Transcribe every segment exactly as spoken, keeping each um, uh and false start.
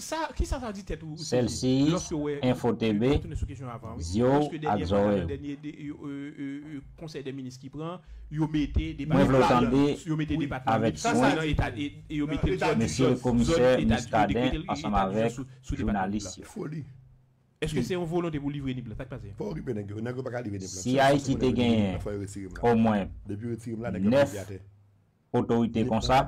Sa, kisa sa di tèt ou, Sèl Seyis, Info T B, zye w ak zòrèy w. Konsèy dè minis ki pran, yo mete depa, mwen vle w tande, yo mete depatman avèk swen, mesye komisè Muscadin ansanm avèk jounalis yo. Èske se yon volonte pou livre Nip la? Sa k pase? Pa okipe nèg yo, nèg yo pa ka livre Nip la. Si Ayiti te genyen omwen nèf otorite konsa,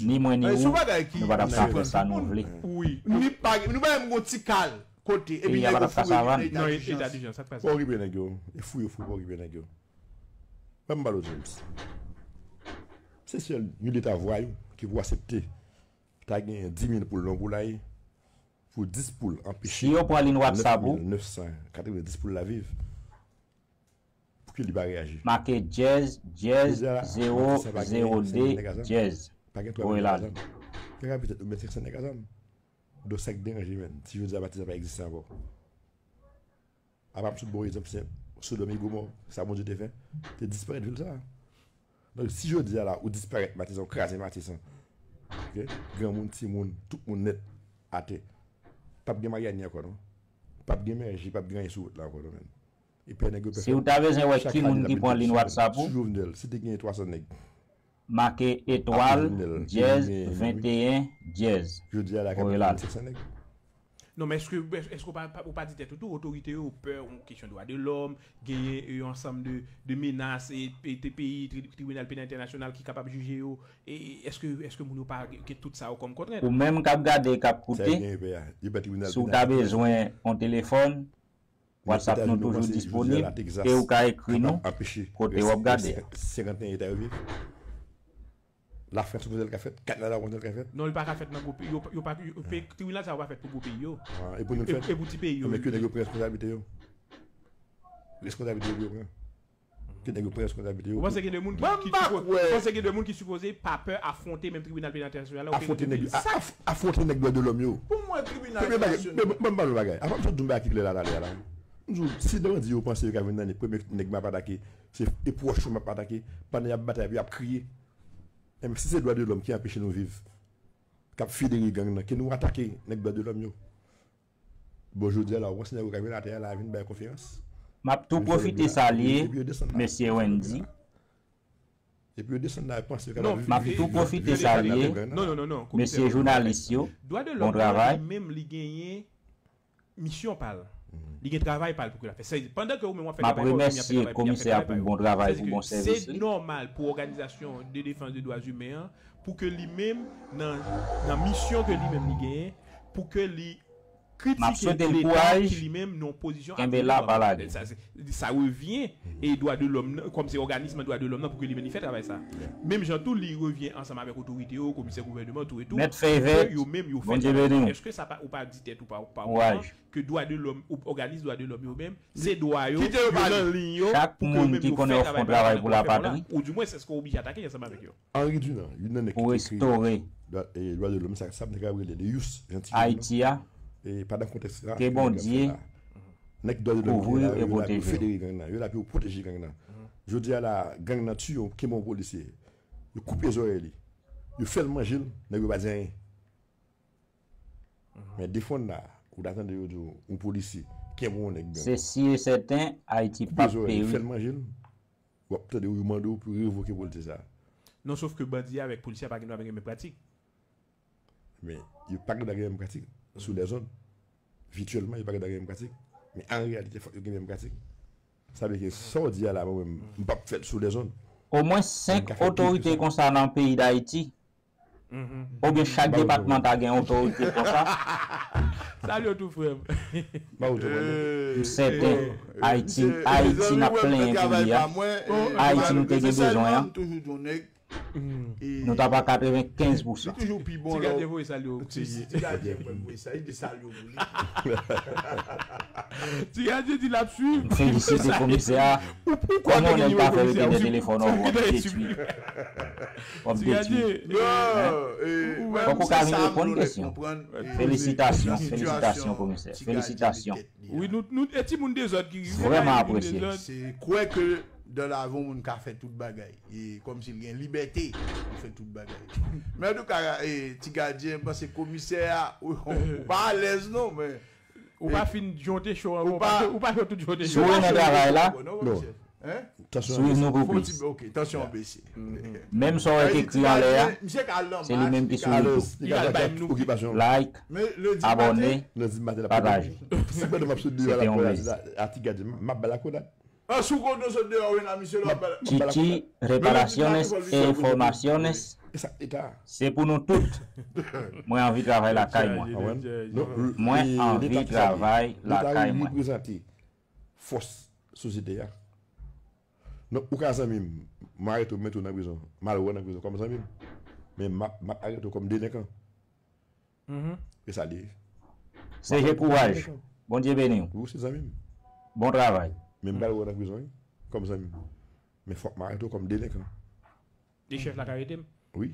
ni mwen ni ou, nou pa t ap ka fè sa nou vle. Wi. Nip pa, nou pa menm gon ti kal kote, epi nèg yo foure Nip nan eta dijans. Pa okipe nèg yo. E fou yo fou, pa okipe nèg yo. Ban m pale w, James. Se sèl yon leta vwayou ki pou aksepte ta genyen dis mil poul nan yon poulaye, pou dis poul anpeche nèf mil nèf san katrevendis poul la viv. Pou ke li pa reyaji. Make dyèz, dyèz, zewo, zewo de, dyèz. Pa gen twa mil nèg a zam. Gen rapid tèt nou, men senk san nèg a zam. Donk, sa k deranje, menn? Si jodi a Matisan pa egziste ankò. A pa m sot ba w egzanp senp, Sodòm e Gomò, sa Bondye te fè, te disparèt vil sa a. Donk, si jodi a la, ou disparèt Matisan, ou kraze Matisan, oke? Granmoun, timoun, tout moun nèt atè. P ap gen Maryani ankò, non. P ap gen Mèji, p ap gen anyen sou wout la ankò, non, menn. Epi nèg yo pè fè. Si w ta bezwen wè ki moun ki pran liy WhatsApp ou, sou Jovenel, si te gen twa san nèg, make etwal, dyèz, venteyen, dyèz. Jodi a la, ka pran senk san nèg. Non, men èske, èske ou pa, pa, ou pa di tèt ou tou, otorite yo pè yon kesyon dwa de lòm, genyen yon ansanm de, de menas, e, e te peyi, tri-, tribinal penal entènasyonal ki kapab jije yo, e, e èske, èske moun yo pa gen tout sa yo kòm kontrent? Ou menm k ap gade, k ap koute, si w ta bezwen yon telefòn, WhatsApp nou toujou disponib, e ou ka ekri nou kote w ap gade a. Senkanteyen eta yo viv. Lafrans, ou konnen l ka fèt? Kanada, ou konnen l ka fèt? Non, li pa ka fèt nan gwo peyi. Yo, yo pa, yo, pe-, tribinal sa yo pa fèt pou gwo peyi yo. Ah, e pou nou fèt? E pou ti peyi yo. Men ke nèg yo pran responsablite yo. Responsablite yo pou yo pran. Ke nèg yo pran responsablite yo. Ou panse gen de moun ki, ki sipo-, ou panse gen de moun ki sipoze pa pè afwonte menm tribinal penal entènasyonal la? Afwonte nèg yo, a-, af-, afwonte nèg dwa de lòm yo. Pou mwen, tribinal entènasyonal. Ban m pale yon bagay. Apa m sot di yon bagay ki klè la, talè a la. M di w, si bandi yo panse yo ka vin nan premye nèg m ap atake, se e pwòch yo m ap atake, pandan y ap batay pou y ap kriye. Enben, si se dwa de lòm ki anpeche nou viv, k ap federe gang nan, ke nou atake nèg dwa de lòm yo. Bon, jodi a la, ou panse nèg yo ka vin atè a la, vin bay konferans? M ap tou pwofite salye mesye Wendy. Epi yo desann la, panse yo ka... Non, m ap tou pwofite salye mesye jounalis yo. Bon travay. Dwa de lòm nan, li menm, li genyen misyon pa l. Li gen travay pa l pou ke l ap fè. Se, pandan ke ou menm w ap fè travay pa w, li menm ap fè travay, li ap fè travay pa yo. Sa di ke se nòmal pou òganizasyon de defans de dwa imen an, pou ke li menm, nan, nan misyon ke li menm li genyen, pou ke li kritike Leta ki li menm nan yon pozisyon apui dwa de lòm. Sa, se, sa revyen e dwa de lòm nan, kòm se òganis dwa de lòm nan, pou ke li menm li fè travay sa. Menm jan tou, li revyen ansanm avèk otorite yo, komisè gouvènman, tou e tou, pou ke yo menm yo fè travay sa. Èske sa pa, ou pa di tèt ou pa, pa ou ke dwa de lòm, òganis dwa de lòm yo menm, se dwa yo, yo nan liy yo, pou ke yo menm yo fè travay pa yo nan konfèman la, ou dimwens èske w oblije atake ansanm avèk yo? Henri Dunant, youn nan nèg ki te kreye dwa, e, dwa de lòm, sa, sa m te ka rele le ius, jan ti Ayiti a, e, pandan kontèks la, ke Bondye kouvri w e pwoteje w. Nèg dwa de lòm ki la, yo la pou yo federe gang nan, yo la pou yo pwoteje gang nan. Jodi a la, gang nan tiye yon, kenbe yon polisye, yo koupe zòrèy li, yo fè l manje l, nèg yo pa di anyen. Men defann la, ou ta tande yo di w, yon polisye kenbe yon nèg gang. Se si e sèten, Ayiti p ap peri. Koupe zòrèy li, fè l manje l. W ap tande yo mande w pou revoke polisye sa a. Non, sof ke bandi a avèk polisye a pa gen dwa gen menm pratik. Men, yo pa gen dwa gen menm pratik sou lèzòn. Vityèlman, yo pa gen dwa gen menm pratik. Men an reyalite, fòk yo gen menm pratik. Sa vle di ke sa w di a la, mwen menm, m p ap fè l sou lèzòn. Omwen senk otorite konsa nan peyi Dayiti. Oubyen chak depatman ta gen otorite konsa. Salye w tou, frè m. M sèten, Ayiti, Ayiti n ap plenyen kounye a. Ayiti nou te gen bezwen an. Nou t ap a katrevenkenz pousan. Ti Gadyen voye salye w. Ti Gadyen voye salye w pou li. Ti Gadyen di l ap swiv. M felisite komisè a. Kòman w nèg pa fè rete nan telefòn ou, w ap detwi. W ap detwi. Fòk ou ka vin reponn kesyon. Felisitasyon, felisitasyon, komisè. Felisitasyon. Wi, nou, nou, e timoun dezòd ki rive. Vrèman apresye. Se kwè ke Dan lavi, yon moun ka fè tout bagay. E kòmsi l gen libète pou fè tout bagay. Men antouka, e, Ti Gadyen, m panse komisè a, ou, ou pa alèz non, men Ou pa fin jonte cho an, ou ou pa- pa ou pa fè tout jonte Si cho. w renmen travay la, Bon, non, Non. Hein? Swiv nou pou plis. Ok, tansyon an bese. Menm sa w wè ki ekri anlè a, Misye ka lanm. Se li menm ki sou Alò, YouTube. li ka fè okipasyon. Like, Men lendi abòne, maten, Nan di maten la. pataje. Si mwen m ap sot deyò C'était la un pou plaisir. a ti gadye, m ap bay la koda. an sou kote w sot deyò, wi, nan misye lò. Chichi, reparaciones e informaciones. E sa, e ta. Se pou nou tout. Mwen anvi travay lakay mwen. Ah ouais. Non, Mwen e, anvi leta, travay leta lakay wi mwen. Reprezante fòs sosyete a. Non, ou ka zanmi m, m arete w, mete w nan prizon, m al wè w nan prizon kòm zanmi m. Men m ap m ap arete w kòm delenkan. Mhm. E sa li ye. C G kouraj. Bondye beni w. Ou se zanmi m. Bon travay. Men m pral wè w nan prizon, wi, kòm zanmi m. Men fòk m arete w kòm delenkan. Li chèf la k arete m. Wi.